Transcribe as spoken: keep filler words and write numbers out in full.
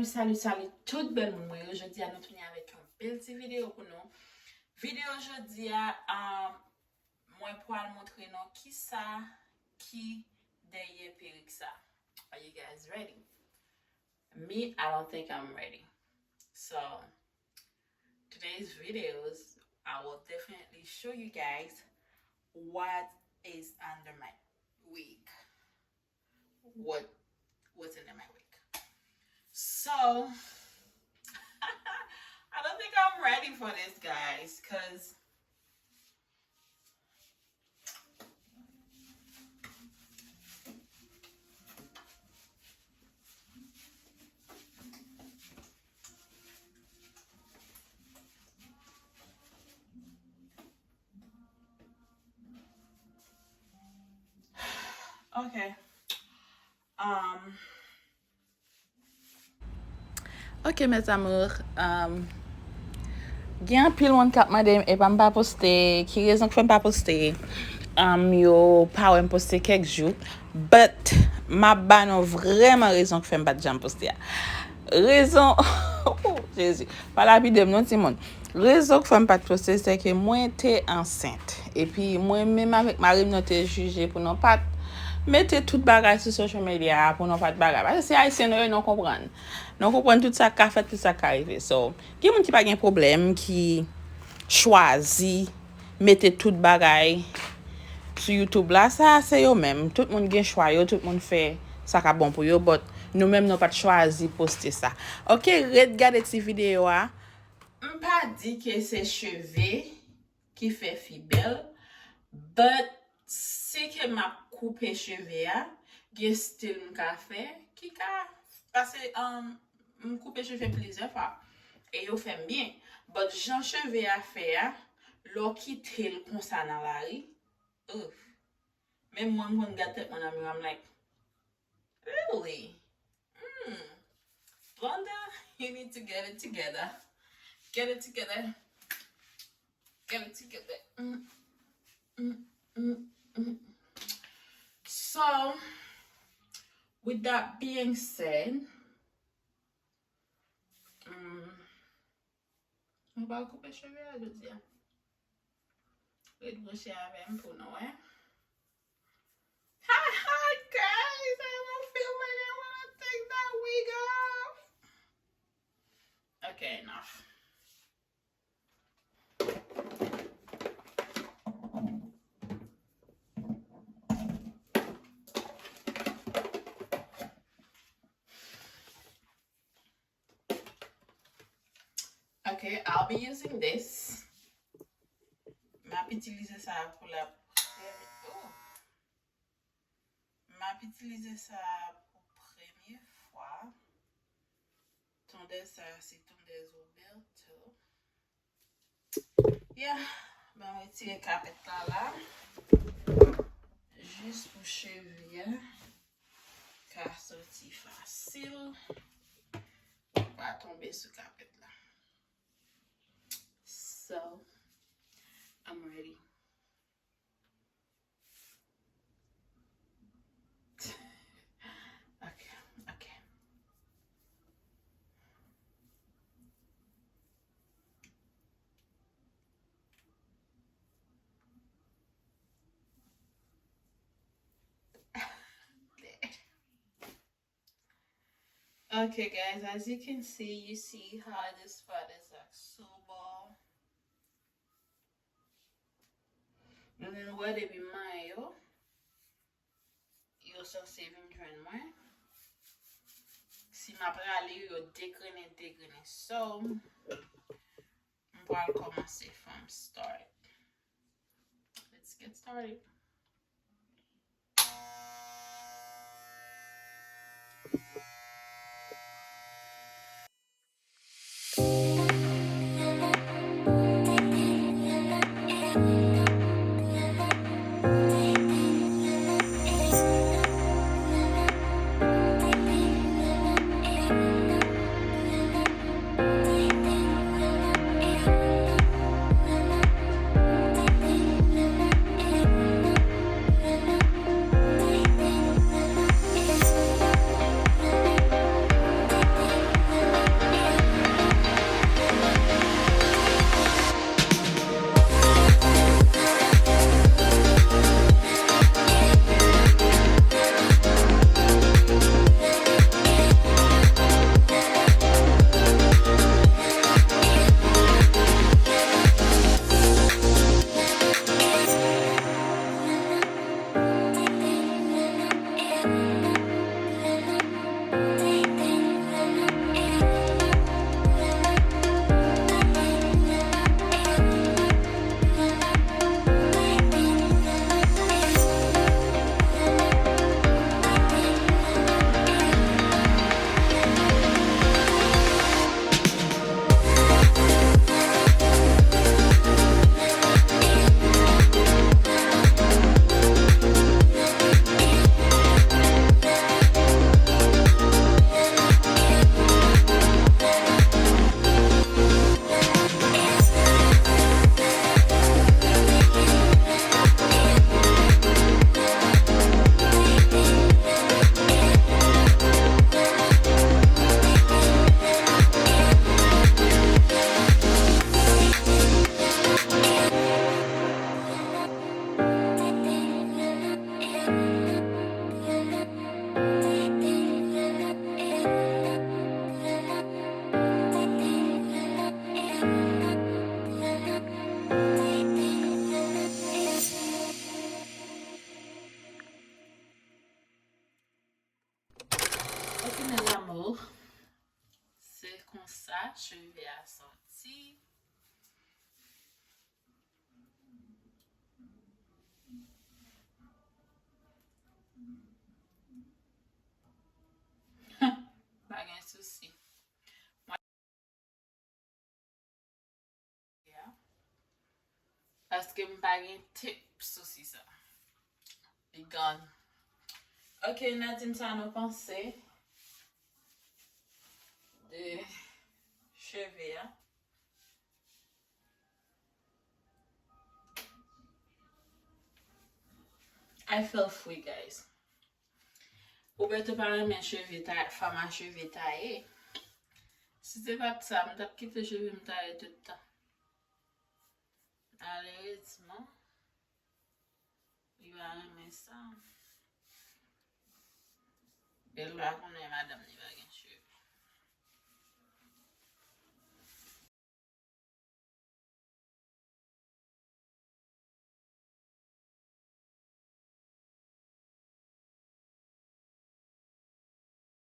Salut, salut, salut tout bèl moun mwen yo. Jodi a nou tounen avèk yon bèl ti videyo pou nou. Videyo jodi a, um, mwen pral montre nou kisa ki dèyè perik sa. Are you guys ready? Me, I don't think I'm ready. So, today's videos, I will definitely show you guys what is under my wig. What what's under my wig. So, I don't think I'm ready for this, guys, because Okay. Um, Ok, mes amours. Um, gen anpil moun k ap mande m, epa m pa poste, ki rezon k fè m pa poste? Um, yo pa wè m poste kèk jou. But, m ap ba nou vrèman rezon k fè m pa t janm poste a. Rezon, oh, Jezi, pa lapide m non, timoun. Rezon k fè m pa t poste, se ke mwen te ansent. Epi mwen menm avèk mari m, nou te jije pou nou pa t mete tout bagay sou social media a, pou nou pa t bagay. Paske se Ayisyen nou ye, nou konprann. Nou konprann tout sa k ka fèt, tout sa k ka rive. So, gen moun ki pa gen pwoblèm, ki chwazi mete tout bagay sou YouTube la, sa se yo menm. Tout moun gen chwa yo, tout moun fè sa k ap bon pou yo, but nou menm nou pa t chwazi poste sa. Ok, ret gade ti videyo a. M pa di ke se cheve ki fè fi bèl, but si ke m ap koupe cheve a, gen stil m ka fè ki ka, paske, um, m koupe cheve plizyè fwa e yo fè m byen. But jan cheve a fè a, lè w kite l konsa nan lari, ugh. Menm mwen, m konn gad tèt mwen nan miwa, I'm like, really? Hmm. Blonda, you need to get it together. Get it together. Get it together. Mm, mm, mm, mm. So, with that being said, mm, mwen pral koupe cheve a jodi a. Ret branche avè m pou nou wè. Ha ha, guys, I don't feel like I wanna take that wig off. Okay, enough. Okay, I'll be using this. M ap itilize sa pou la premye, oh. M ap itilize sa pou premye fwa. Tondèz sa se tondèz Roberto. Yeah, ban m retire kapèt la la. Jis pou cheve a ka soti fasil. Pa tonbe sou kapèt la. So, I'm ready. Ok, ok. Okay, guys, as you can see, you see how this part is like so bald. And then wè depi m manyen yo, yo sanse vin jwenn mwen. Si m ap rale yo, yo degrennen, degrennen. So, m pral kòmanse from start. Let's get started. Paske m pa gen tip sou si sa. Li gone. Ok, n a di m sa nou panse de cheve a. I feel free, guys. Roberto pa renmen cheve ta, fòma cheve taye. Si se pa t sa, m t ap kite cheve m taye tout tan. Malerezman, li pa renmen sa. E l pa konnen madanm li pa